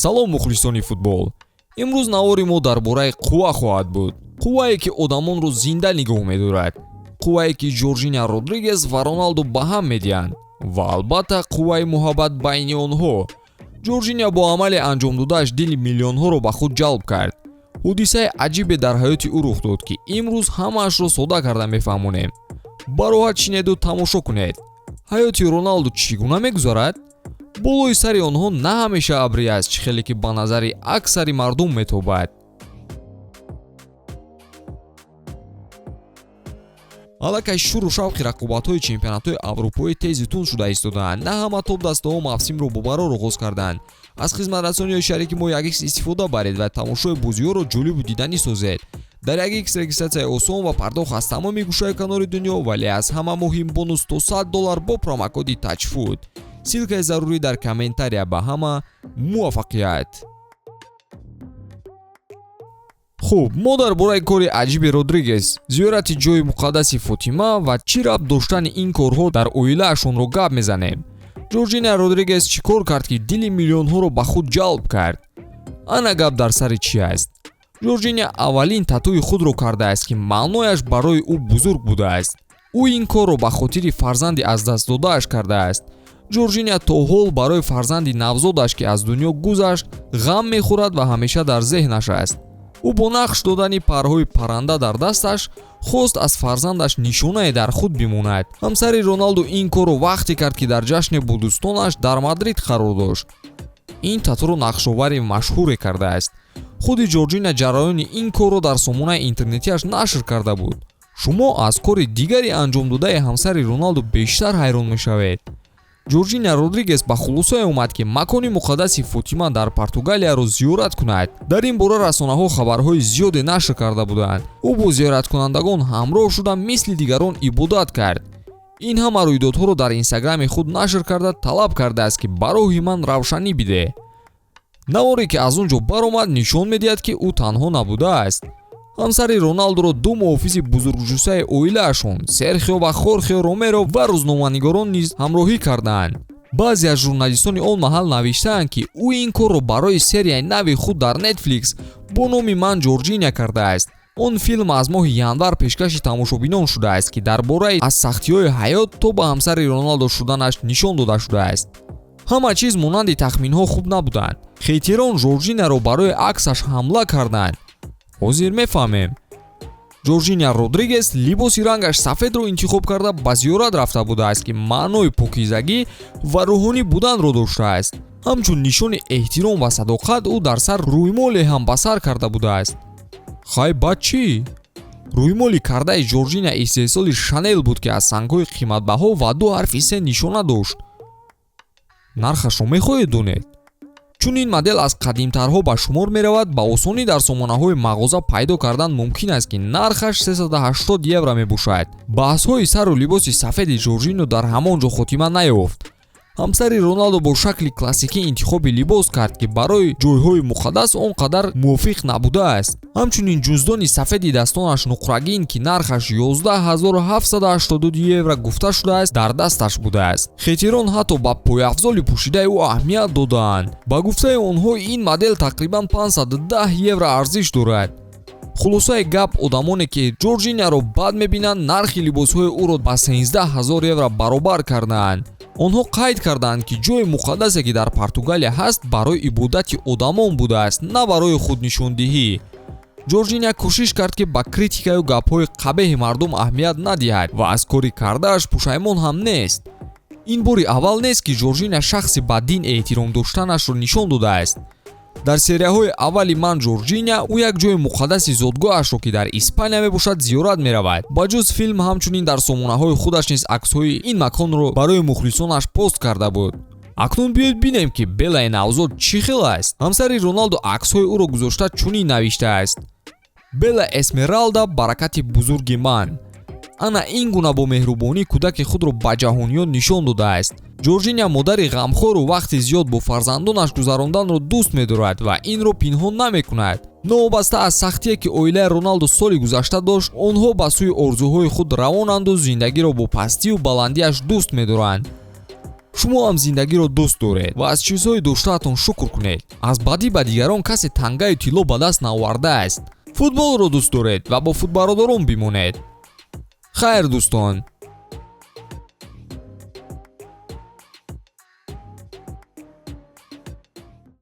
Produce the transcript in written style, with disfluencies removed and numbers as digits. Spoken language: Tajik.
Салом, мухлисони футбол. Имрӯз навори мо дар бораи қувва хоҳад буд. Қуввае, ки одамонро зинда нигоҳ медорад. Қуввае, ки Ҷорҷиня Родригес ва Роналдо ба ҳам медиҳанд. Ва албатта, қувваи муҳаббат байни онҳо. Ҷорҷиня бо амале анҷом додааш дили миллионҳоро ба худ ҷалб кард. Ҳодисаи аҷибе дар ҳаёти ӯ рух дод, ки имрӯз ҳамаашро сода карда мефаҳмонем. Бароҳат шинеду тамошо кунед. Ҳаёти Роналдо чӣ гуна мегузарад? Болои сари онҳо на ҳамеша абрӣ аст, чӣ хеле ки ба назари аксари мардум метобад. Аллакай шӯру шавқи рақобатҳои чемпионатҳои аврупоӣ тезу тунд шуда истодаанд. На ҳама топ-дастаҳо мавсимро бо барор оғоз карданд. Аз хизматрасониҳои шарики мо 1x истифода баред ва тамошои бозиҳоро ҷолибу диданӣ созед. Дар 1x регистратсияи осон ва пардохт аз тамоми гӯшаю канори дунё, вале аз ҳама муҳим бонус то $100 бо промокоди TAJFOOT. Ссылкаи зарурӣ дар комментария. Ба ҳама муваффақият. Хуб, мо дар бораи кори аҷиби Родригес, зиёрати ҷои муқаддаси Фотима ва чӣ рабт доштани ин корҳо дар оилаашонро гап мезанем. Ҷорҷиня Родригес чӣ кор кард, ки дили миллионҳоро ба худ ҷалб кард? Ана гап дар сари чӣ аст. Ҷорҷиня аввалин татуи худро кардааст, ки маънояш барои ӯ бузург будааст. Ӯ ин корро ба хотири фарзанди аз даст додааш кардааст. Ҷорҷиня то ҳол барои фарзанди навзодаш, ки аз дунё гузашт, ғам мехӯрад ва ҳамеша дар зеҳнаш аст. Ӯ бо нақш додани парҳои парранда дар дасташ хост аз фарзандаш нишонае дар худ бимонад. Ҳамсари Роналдо ин корро вақте кард, ки дар ҷашне бо дӯстонаш дар Мадрид қарор дошт. Ин татуро нақшовари машҳуре кардааст. Худи Ҷорҷина ҷараёни ин корро дар сомонаи интернетиаш нашр карда буд. Шумо аз кори дигари анҷомдодаи ҳамсари Роналдо бештар ҳайрон мешавед. Ҷорҷиня Родригес ба хулосае омад, ки макони муқаддаси Фотима дар Португалияро зиёрат кунад. Дар ин бора расонаҳо хабарҳои зиёде нашр карда буданд. Ӯ бо зиёраткунандагон ҳамроҳ шуда, мисли дигарон ибодат кард. Ин ҳама рӯйдодҳоро дар инстаграми худ нашр карда, талаб кардааст, ки ба роҳи ман равшанӣ бидеҳ. Наворе, ки аз он ҷо баромад, нишон медиҳад, ки ӯ танҳо набудааст. Ҳамсари Роналдоро ду муҳофизи бузургҷуссаи оилаашон, Серхио ва Хорхе Ромеро, ва рӯзноманигорон низ ҳамроҳӣ кардаанд. Баъзе аз журналистони он маҳал навиштаанд, ки ӯ ин корро барои серияи нави худ дар Netflix бо номи «Ман Ҷорҷиня» кардааст. Он филм аз моҳи январ пешкаши тамошобинон шудааст, ки дар бораи аз сахтиҳои ҳаёт то ба ҳамсари Роналдо шуданаш нишон дода шудааст. Ҳама чиз монанди тахминҳо хуб набуданд. Хейтерон Жорҷинаро барои аксаш ҳамла карданд. Ҳозир мефаҳмем. Ҷорҷиня Родригес либоси рангаш сафедро интихоб карда, ба зиёрат рафта будааст, ки маънои покизагӣ ва рӯҳонӣ буданро доштааст. Ҳамчун нишони эҳтиром ва садоқат ӯ дар сар рӯймоле ҳам ба сар карда будааст. Хай, баъд чӣ? Рӯймоли кардаи Ҷорҷиня истеҳсоли Шанел буд, ки аз сангҳои қиматбаҳо ва ду ҳарфи се нишона дошт. Нархашро мехоҳед донед? Чун ин модел аз қадимтарҳо ба шумор меравад, ба осонӣ дар сомонаҳои мағоза пайдо кардан мумкин аст, ки нархаш 380 евро мебошад. Баҳсҳои сару либоси сафеди Жоржино дар ҳамон ҷо хотима наёфт. Ҳамсари Роналдо бо шакли классикӣ интихоби либос кард, ки барои ҷойҳои муқаддас он қадар мувофиқ набудааст. Ҳамчунин ҷуздони сафеди дастонаш нуқрагин, ки нархаш 11 782 евро гуфта шудааст, дар дасташ будааст. Хейтерон ҳатто ба пойафзоли пӯшидаи ӯ аҳамият додаанд. Ба гуфтаи онҳо, ин модел тақрибан 510 евро арзиш дорад. Хулосаи гап, одамоне, ки Ҷорҷиняро бад мебинанд, нархи либосҳои ӯро ба 13 000 евро баробар кардаанд. Онҳо қайд карданд, ки ҷои муқаддасе, ки дар Португалия ҳаст, барои ибодати одамон будааст, на барои худнишондиҳӣ. Ҷорҷиня кӯшиш кард, ки ба критикаю гапҳои қабеҳи мардум аҳамият надиҳад ва аз кори кардааш пушаймон ҳам нест. Ин бори аввал нест, ки Ҷорҷиня шахси ба дин эҳтиром доштанашро нишон додааст. Дар серияҳои аввали «Ман Ҷорҷиня» ӯ як ҷои муқаддаси зодгоҳашро, ки дар Испания мебошад, зиёрат меравад. Ба ҷуз филм, ҳамчунин дар сомонаҳои худаш низ аксҳои ин маконро барои мухлисонаш пост карда буд. Акнун биёед бинем, ки Белаи навзод чӣ хел аст. Ҳамсари Роналдо аксҳои ӯро гузошта, чунин навиштааст: «Бела Эсмералда, баракати бузурги ман». Ана ин гуна бо меҳрубонӣ кӯдаки худро ба ҷаҳониён нишон додааст. Ҷорҷиня модари ғамхору вақти зиёд бо фарзандонаш гузаронданро дӯст медорад ва инро пинҳон намекунад. Новобаста аз сахтие, ки оилаи Роналдо соли гузашта дошт, онҳо ба сӯи орзуҳои худ равонанду зиндагиро бо пастию баландиаш дӯст медоранд. Шумо ҳам зиндагиро дӯст доред ва аз чизҳои доштаатон шукр кунед. Аз бадӣ ба дигарон касе тангаи тилло ба даст наовардааст. Футболро дӯст доред ва бо футбародарон бимонед. Хайр, дӯстон.